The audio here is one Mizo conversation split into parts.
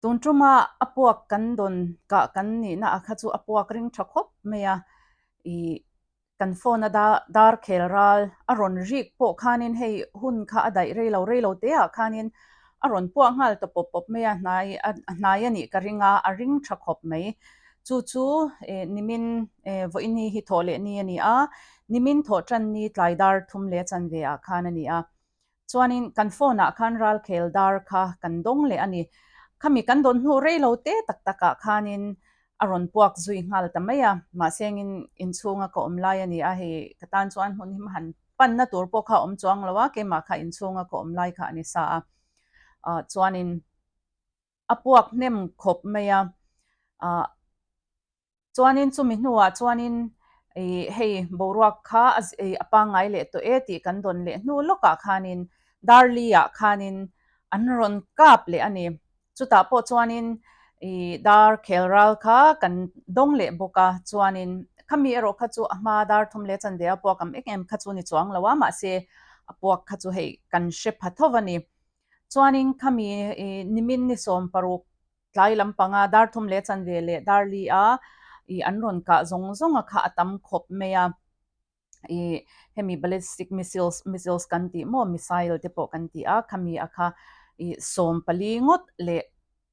Tun tuma a puak kan dawn kah kan nihna ah kha chu a puak ring tha khawp mai a, ih kan phone a dar khel ral a rawn rik pawh khanin hei hun kha a daih rei lo rei lo te ah khanin a rawn puah nghal ta pawp pawp mai a, hnai a hnai a nih ka ring a, a ring tha khawp mai. Chu chu eh nimin eh vawiini hi thawh leh ni a ni a, nimin thawh tan ni tlai dar thum leh chanve ah khan a ni a. Chuanin kan phone ah khan ralkhel dar kha kan dawng leh a ni. Khami kan dawn hnu rei lo te tak tak ah khanin a rawn puak zui nghal ta mai a. Mahse engin inchhunga ka awm lai a ni a, hei ka tan chuan hmun him han panna tur pawh kha a awm chuang lo a, keimah kha inchhunga ka awm lai kha a ni sa a. Ah chuanin a puak hnem khawp mai a. Ah. Chuanin chumi hnuah chuanin ih hei boruak kha a ih a pangngai leh tawh e tih kan dawn leh hnu lawkah khanin Darli-ah khanin an rawn kap leh a ni. Chutah pawh chuanin ih dar khel ral kha kan dawng leh bawk a, chuanin khami erawh kha chu a hma dar thum leh chanve a puak ang em em kha chu ni chuang lo a, mahse a puak kha chu hei kan hre pha tho a ni. Chuanin khami ih nimin ni 16 Tlai lampanga dar thum leh chanve leh dar li a ih an rawn kah zawng zawng a kha a tam khawp mai a, ih hemi ballistic missiles missiles kan tih maw missile te pawh kan tih a khami a kha ih 14 ngawt leh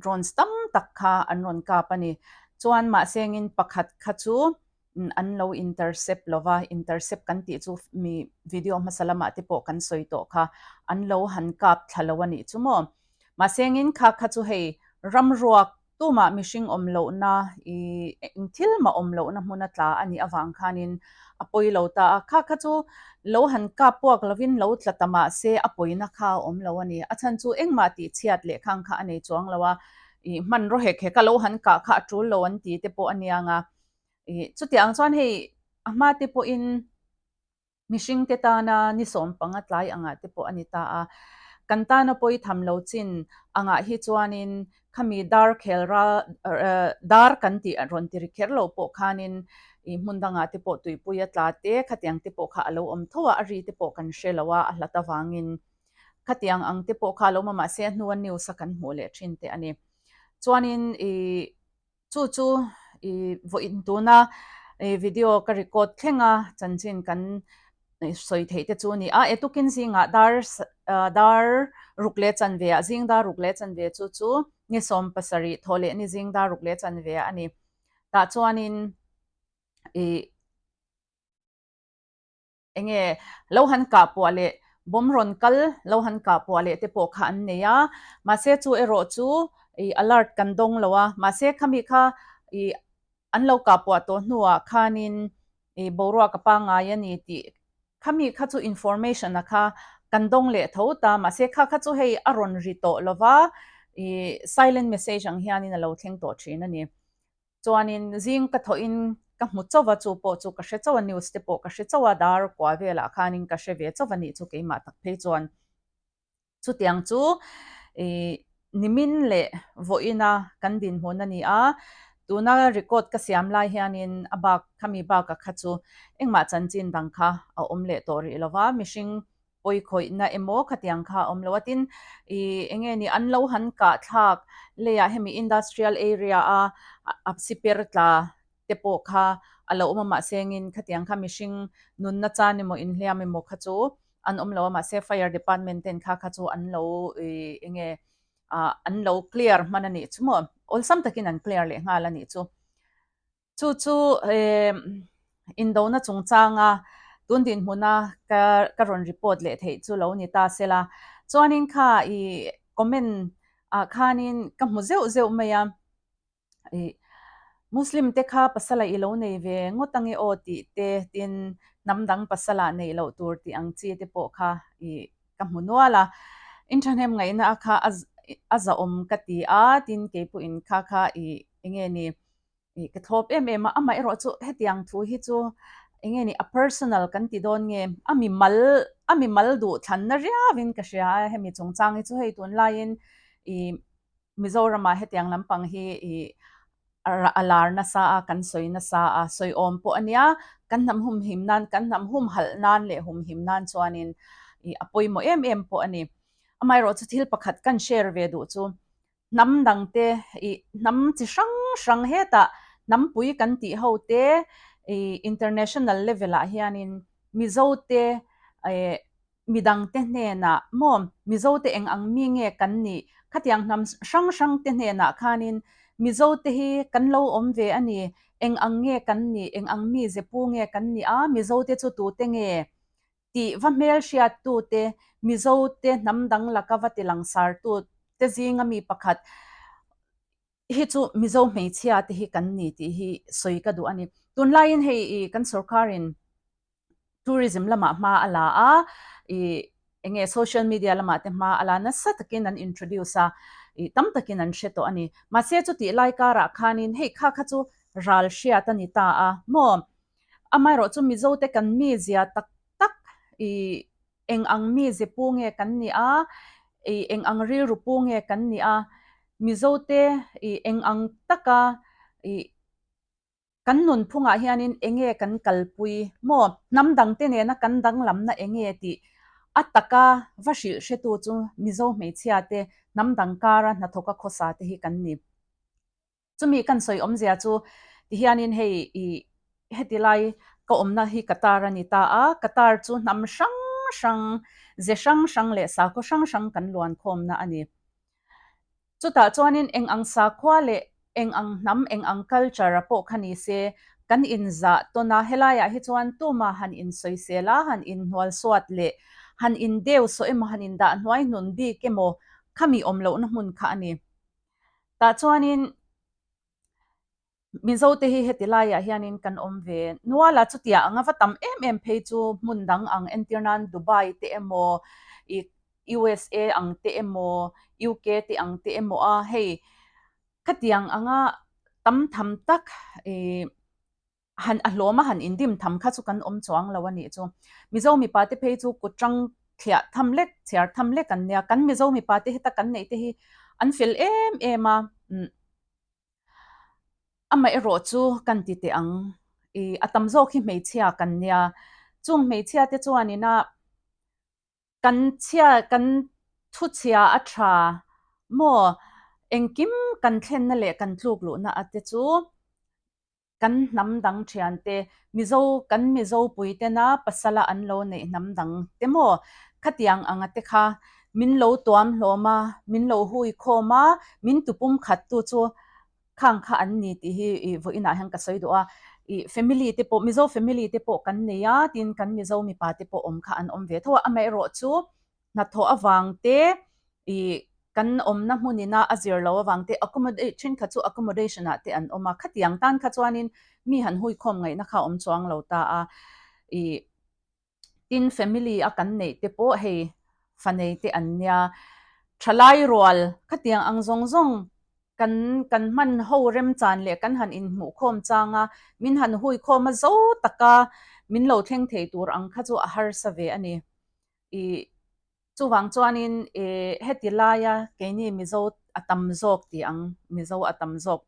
drones tam tak kha an rawn kap a ni. Chuan mahse engin pakhat kha chu an lo intercept lova, intercept kan tih chu mi video hmasa lamah te pawh kan sawi tawh kha an lo han kap thla lo a nih chu maw. Mahse engin kha kha chu hei ramruak tumah mihring awm lohna i eng thil mah awm lohna hmun a tla a nih avang khanin a pawi lo ta a, kha kha chu lo han kap puak lovin lo tla ta mahse a pawina kha a awm lo a ni. A chhan chu engmah tih chhiat leh khang kha a nei chuang lo a, i hmanraw hek hek a lo han kah kha a tul lo an ti te pawh a niang a. I chutiang chuan hei a hma te pawhin Mihring te tana ni 15 tlai angah te pawh a ni ta a, kan tana pawi tham lo chin angah hi chuanin khami dar khel ral dar kan tih rawn ti ri kher lo pawh khanin i hmun dangah te pawh tuipui a tla te khatiang te pawh kha a lo awm tho a, a ri te pawh kan hre lo a, a hlat avangin khatiang ang te pawh kha a lo awm a, mahse a hnua news a kan hmuh leh thin te a ni. Chuanin i. Chu chu i vawiin tuna i video ka record thleng a chanchin kan sawi theih te chu a ni a, e tukin zingah dar dar ruk leh chanve ah zing dar ruk leh chanve chu chu ni 17 thawh leh ni zing dar ruk leh chanve ah a ni. Tah chuanin i. Enge lo han kah puah leh bomb rawn kal lo han kah puah leh te pawh kha an nei a, mahse chu erawh chu ih alert kan dawng lo a, mahse khami kha ih an lo kah puah tawh hnuah khanin ih boruak a pangngai a ni tih khami kha chu information a kha kan dawng leh tho ta, mahse kha kha chu hei a rawn ri tawh lo va, ih silent message ang hianin a lo thleng tawh thin a ni. Chuanin zing ka thawhin ka hmu chauh a, chu pawh chu ka hre chauh a, news te pawh ka hre chauh a, dar kua velah khanin ka hre ve chauh a nih chu keimah tak phei chuan. Chutiang chu ih nimin leh vawiina kan dinhmun a ni a, tuna record ka siam lai hianin a bak khami bakah kha chu engmah chanchin dang kha a awm leh tawh rih lo va, mihring pawikhawihna emaw khatiang kha a awm lo a, tin ih eng nge ni an lo han kah thlak leiah hemi industrial area a a siper tla te pawh kha a lo awm a mahse engin khatiang kha mihring nunna chan emaw inhliam emaw kha chu an awm lo a mahse fire department ten kha kha chu an lo ih eng nge ah an lo clear hman a nih chu maw awlsam takin an clear leh nghal a nih chu. Chu chu indona chungchanga tun dinhmuna ka ka rawn report leh theih chu lo ni ta sela. Chuanin kha i comment ah khanin ka hmu zeuh zeuh mai a, i Muslim te kha pasala i lo nei ve ngawt ange aw tih te tin hnam dang pasala neih loh tur tih ang chi te pawh kha i ka hmu nual a. Inthahnem ngaihna a kha a zahawm ka ti a, tin keipawhin kha kha i enge ni Ih ka thlawp em em a, amah erawh chu hetiang thu hi chu eng nge ni a personal kan ti dawn nge, a mimal a mimal duh thlanna riauin ka hria a, hemi chungchang hi chu hei tunlaiin ih Mizoramah hetiang lampang hi ih a lar nasa a, kan sawi nasa a, sawi awm pawh a nia, kan hnam humhim nan kan hnam humhalh nan leh humhim nan chuanin ih a pawimawh em em pawh a ni. Amaherawhchu thil pakhat kan share ve duh chu. Hnam dangte ih hnam chi hrang hrang hetah hnampui kan tih ho te ih international level ah hianin Mizote eh midangte hnenah maw Mizote eng ang mi nge kan nih khatiang hnam hrang hrang te hnenah khanin Mizote hi kan lo awm ve a ni, eng ang nge kan nih, eng ang mi ze pu nge kan nih a, Mizote chu tute nge tih va hmelhriattute, Mizote hnam dang laka va ti langsartute zinga mi pakhat hi chu Mizo hmeichhia te hi kan ni tih hi sawi ka duh a ni. Tunlaiin hei i kan sorkarin tourism lamah hma a la a, i enge social media lamah te hma a la nasa takin an introduce a, i tam takin an hre tawh a ni. Mahse chutih lai karah khanin hei kha kha chu ral hriat a ni ta a maw? Amaherawh chu Mizote kan mizia tak tak i eng ang mize pu nge kan nih a, i eng ang rilru pu nge kan nih a, Mizote i eng ang taka i kan nunphungah hianin eng nge kan kalpui maw, hnam dangte nena kan danglamna eng nge tih a taka va hrilh hretu chu Mizo hmeichhiate hnam dang kara hnathawka khawsa te hi kan ni. Chumi kan sawi awmzia chu tihianin hei i heti lai ka awmna hi Qatar a ni ta a, Qatar chu hnam hrang hrang, ze hrang hrang leh sakhaw hrang hrang kan luan khawmna a ni. Chutah chuanin eng ang sakhua leh eng ang hnam, eng ang culture a pawh kha ni se, kan inzah tawn a, helaiah hi chuan tuma han insawisel a, han inhnualsuat leh han indeu sawh emaw, han indah hnuai hnun bik emaw khami awm lohna hmun kha a ni. Tah chuanin Mizote hi heti laiah hianin kan awm ve nual a, chutiah anga va tam em em phei chu hmun dang ang entir nan Dubai te emaw ih USA ang te emaw UK te ang te emaw a hei khatiang anga tam tham tak ih han a hlawm a han indim tham kha chu kan awm chuang lo a nih chu. Mizo mipa te phei chu kut tang thliah tham lek, chhiar tham lek an nia. Kan Mizo mipa te heta kan neih te hi an fel em em a, umm amaherawh chu kan ti teh ang. Ih a tam zawk hi hmeichhia kan nia. Chung hmeichhia te chuan ina kan chhia kan thu chhia a tha maw engkim kan thlenna leh kan tluk luhna a te chu Kan hnam dang thiante, Mizo, kan Mizo puitena pasala an lo neih hnam dang te maw? Khatiang anga te kha min lo tuam hlawm a, min lo hui khawm a, min tupum khat tu chu khang kha an ni tih hi i vawiinah hian ka sawi duh a. I family te pawh, Mizo family te pawh kan nei a, tin kan Mizo mipa te pawh awm kha an awm ve tho a, amaherawh chu hnathawh avang te, ih kan awmna hmunina a zir lo avang te, accommodate thenkhat chu accommodation ah te an awm a, khatiang tan kha chuanin mi han huikhawm ngaihna kha a awm chuang lo ta a, ih tin family a kan neih te pawh hei fanei te an nia, thalai rual khatiang ang zawng zawng kan kan hman ho remchan leh kan han inhmuhkhawm chang a, min han huikhawm a zo taka min lo thleng thei tur ang kha chu a harsa ve a ni. I chuvang chuanin i heti laia keini Mizo a tam zawk tih ang, Mizo a tam zawk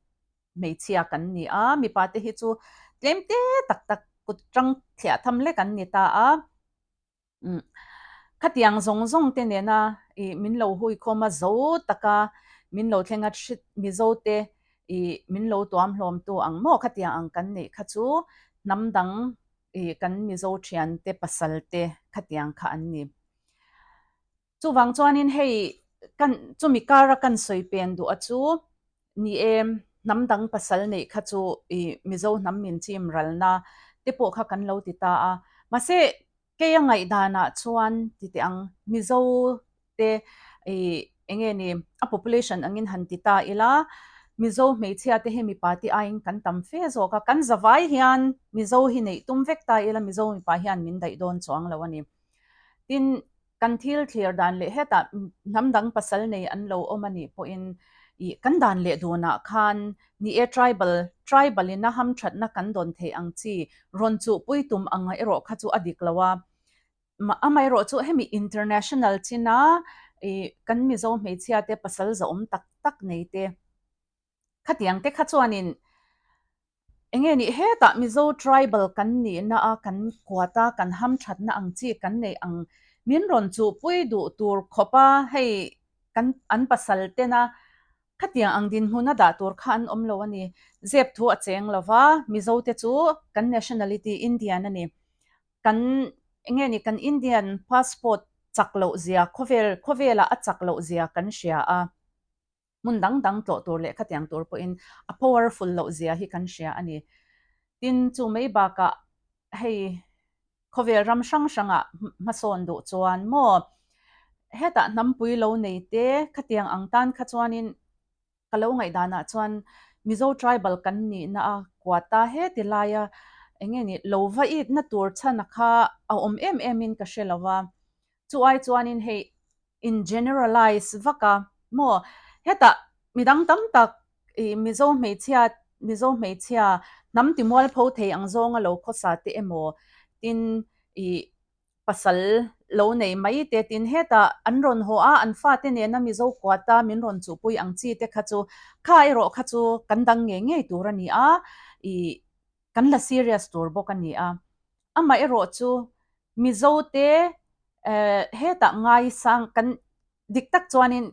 hmeichhia kan ni a, mipa te hi chu tlem te tak tak kut tang thliah tham lek an ni ta a. Umm khatiang zawng zawng te nena i min lo hui khawm a, zo taka min lo thleng a, Mizo te i min lo tuam hlawm tu ang maw khatiang ang kan neih kha chu hnam dang I kan Mizo thiante pasal te khatiang kha an ni. Chuvang chuanin hei kan chumi kara kan sawi pen duh a chu ni e hnam dang pasal neih kha chu i Mizo hnam min chim ralna te pawh kha kan lo ti ta a. Mahse kei a ngaihdanah chuan ti teh ang Mizo te i eng nge ni a population angin han ti ta ila Mizo hmeichhia te hi mipa te aiin kan tam fe zawk a, kan zavai hian Mizo hi neih tum vek ta ila Mizo mipa hian min daih dawn chuang lo a ni. Tin, kan thil thlir dan leh hetah hnam dang pasal nei an lo awm a nih pawhin i kan dan leh dunah khan ni e tribal tribal ina hamthatna kan dawn theih ang chi rawn chuhpui tum ang erawh kha chu a dik lo a. Amaherawh chu hemi international china ih kan Mizo hmeichhia te pasal zahawm tak tak nei te khatiang te kha chuanin eng nge nih hetah Mizo tribal kan nihna a kan kuat a kan hamthatna ang chi kan neih ang min rawn chuhpui duh tur khawp a hei kan an pasal tena. Khatiang ang dinhmuna dah tur kha an awm lo a ni. Zep thu a cheng lo va, Mizote chu kan nationality Indian a ni. Kan enge ni kan Indian passport chak loh zia khawvel khawvelah a chak loh zia kan hria a. Hmun dang dang tlawh tur leh khatiang tur pawhin a powerful loh zia hi kan hria a ni. Tin, chu mai bakah hei Khawvel ram hrang hrangah hmasawn duh chuan maw hetah hnampui lo nei te khatiang ang tan kha chuanin ka lo ngaihdanah chuan Mizo tribal kan nihna a kuata heti laia eng nge ni lo va itna tur chhana kha a awm em em in ka hre lo va chu ai chuanin hei in generalize vak a maw hetah midang tam tak ih Mizo hmeichhia Mizo hmeichhia hnam ti mualpho thei ang zawnga lo khawsa te emaw tin ih pasal lo nei mai te tin hetah an rawn haw a an fate nena Mizo kuata min rawn chuhpui ang chi te kha chu kha erawh kha chu kan dang ngei ngei tur a ni a ih kan la serious tur bawk a ni a amah erawh chu Mizote hetah ngaisang kan dik tak chuanin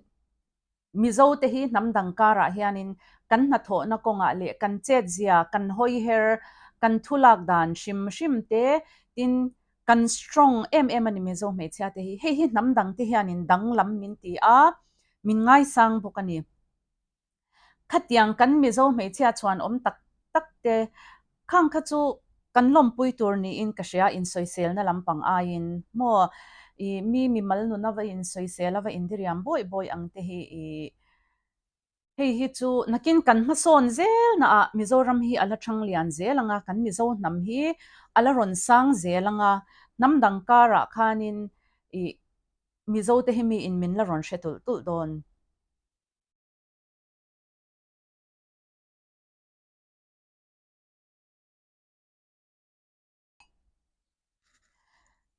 Mizote hi hnam dang karah hianin kan hnathawhna kawngah leh kan chetzia, kan hawiher, kan thulak dan hrim hrim te tin kan strong em em a ni Mizo hmeichhia te hi. Hei hi hnam dang te hianin danglam min ti a, min ngaisang bawk a ni. Khatiang kan Mizo hmeichhia chhuan awm tak tak te khang kha chu kan lawmpui tur niin ka hria insawiselna lampang aiin maw ih mi mimal nuna va insawisel a va indiriam bawi bawi ang te hi ih hei hi chu nakin kan hmasawn zel na ah Mizoram hi a la thang lian zel ang a kan Mizo hnam hi a la rawn sang zel ang a hnam dang karah khanin ih Mizo te hi miin min la rawn hre tulh tulh dawn.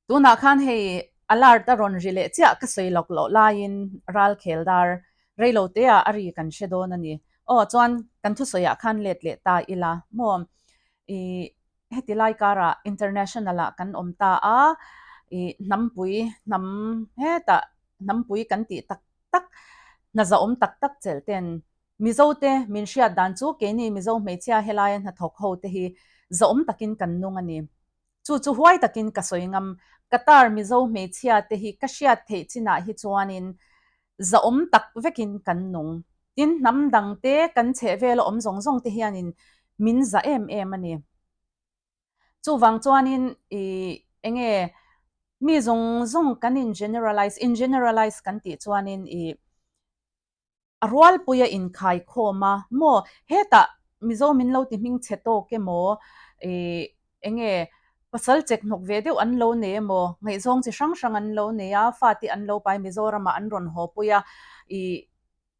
Tunah khan hei alert a rawn ri leh chiah ka sawi lawk loh laiin ral khel dar reilo te ah a ri kan hre dawn a ni. Aw chuan kan thusawiah khan let leh ta ila maw ih heti lai karah international ah kan awm ta a ih hnampui hnam hetah hnampui kan tih tak tak, hna zahawm tak tak chelh ten Mizote min hriat dan chu keini Mizo hmeichhia helaia hnathawk ho te hi zahawm takin kan nung a ni. Chu chu huai takin ka sawi ngam, Qatar Mizo hmeichhia te hi ka hriat theih chinah hi chuanin zahawm tak vekin kan nung. Tin, hnam dang te kan chheh vela awm zawng zawng te hianin min zah em em a ni. Chuvang chuanin i enge mi zawng zawng kan in generalize, in generalize kan tih chuanin i a rualpuia inkhai khawm a maw hetah Mizo min lo ti hming chhe tawk emaw i enge pasal chek hnawk ve deuh an lo nei emaw ngaihzawng chi hrang hrang an lo nei a fate an lo pai Mizoramah an rawn haw pui a i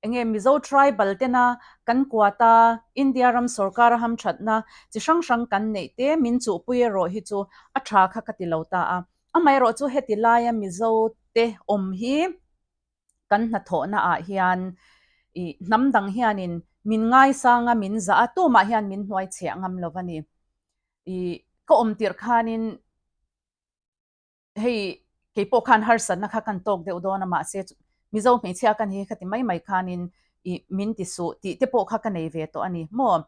Enge Mizo tribal tena kan kuata India ram sorkar a hamthatna chi hrang hrang kan neih te min chuhpui erawh hi chu a tha kha ka ti lo ta a. Amaherawh chu heti laia Mizo te awm hi kan hnathawhna ah hian ih hnam dang hianin min ngaisang a min zah a tumah hian min hnuaichhiah ngam lo a ni. Ih ka awm tirh khanin hei keipawh khan harsatna kha kan tawk deuh dawn a mahse Mizo hmeichhia ka ni hi khati mai mai khanin ih min ti suh tih te pawh kha ka nei ve tawh a ni maw.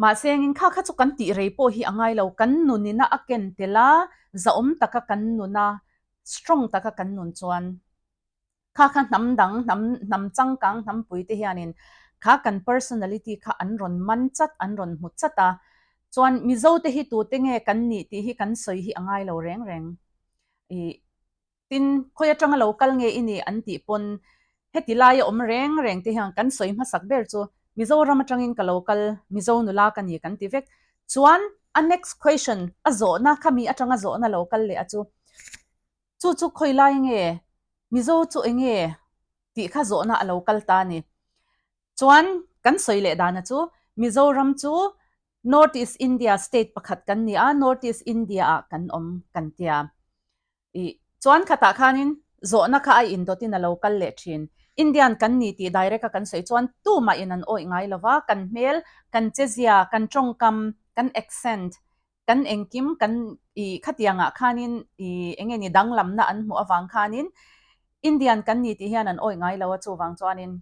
Mahse engin kha kha chu kan tih rei pawh hi a ngai lo kan nunina a ken tel a zahawm taka kan nun a strong taka kan nun chuan Kha kha hnam dang, hnam hnam changkang hnampui te hianin kha kan personality kha an rawn man chat, an rawn hmu chat a. Chuan Mizo te hi tute nge kan nih tih hi kan sawi hi a ngai lo reng reng. Ih tin khawi atanga lo kal nge i nih an tih pawn heti laia awm reng reng te hian kan sawi hmasak ber chu Mizoram atangin ka lo kal, Mizo nula ka ni kan ti vek. Chuan a next question a zawhna khami atanga zawhna lo kal leh a chu Chu chu khawi lai nge? Mizo chu eng nge? tih kha zawhna a lo kal ta a ni. Chuan kan sawi leh dana chu Mizoram chu North East India state pakhat kan ni a, North East India ah kan awm kan tia. Ih chuan khatah khanin zawhna kha a indawtin a lo kal leh thin. Indian kan ni tih direct a kan sawi chuan tumah in an awih ngai lova, kan hmel, kan chezia, kan tawngkam, kan accent Kan engkim kan i khatiangah khanin i eng nge ni danglamna an hmuh avang khanin Indian kan ni tih hian an awih ngai lo a chuvang chuanin.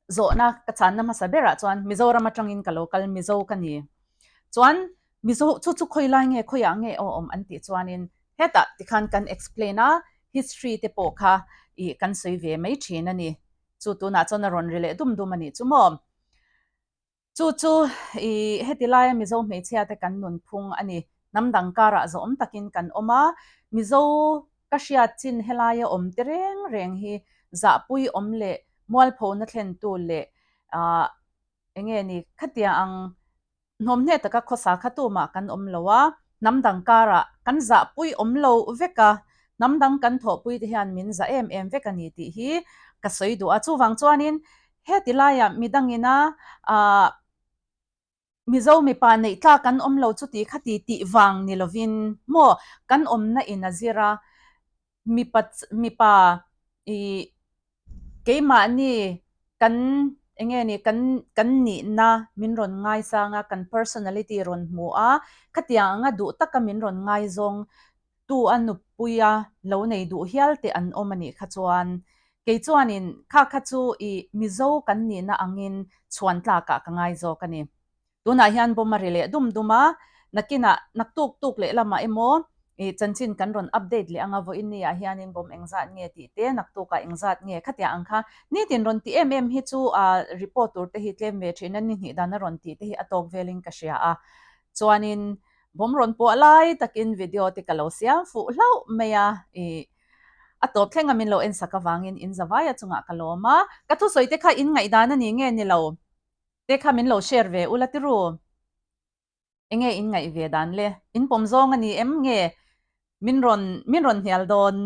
Zawhna ka channa hmasa berah chuan Mizoram atangin ka lo kal Mizo ka ni. Chuan Mizo chu chu khawi lai nge khawiah nge aw awm an tih chuanin hetah tikhan kan explain a, history te pawh kha ih kan sawi ve mai thin a ni. Chu tunah chuan a rawn ri leh dum dum a nih chu maw. Chu chu i heti laia Mizo hmeichhia te kan nunphung a ni. Hnam dang karah zawhawm takin kan awm a, Mizo ka hriat chin helaia awm te reng reng hi zahpui awm leh mualphona thlentu leh ah enge ni khatia ang hnawmhne taka khawsa kha tumah kan awm lo a, hnam dang karah kan zahpui awm lo vek a, hnam dang kan thawhpui te hian min zah em em vek a ni tih hi ka sawi duh a. Chuvang chuanin Heti laiah midangina aah Mizo mipa neih tlak an awm lo chuti khati tih vang ni lovin maw kan awmna in a zir a, mipa mipa ih keimahni kan eng nge ni kan kan nihna min rawn ngaisang a, kan personality rawn hmu a, khatiang anga duh taka min rawn ngaizawng tu a nupuia lo nei duh hial te an awm a nih kha chuan kei chuanin kha kha chu i Mizo kan nihna angin chhuan tlakah ka ngai zawk a ni. Tunah hian bawm a ri leh dum dum a, nakinah naktuk tuk leh lamah emaw i chanchin kan rawn update leh anga vawiin ni ah hianin bawm engzat nge tih te, naktukah engzat nge khatiang ang kha nitin rawn ti em em hi chu a report tur te hi tlem ve thin a, ni hnih dan a rawn tih te hi a tawk velin ka hria a. Chuanin Bawm rawn puah lai takin video te ka lo siam fuh hlauh mai a, ih a tawp thleng a min lo en sak avangin in zavaia chungah ka lawm a, ka thusawi te kha in ngaihdan a ni nge ni lo te kha min lo share ve ula ti ru, enge in ngaih ve dan le, in pawm zawng a ni em nge min rawn min rawn hnial dawn.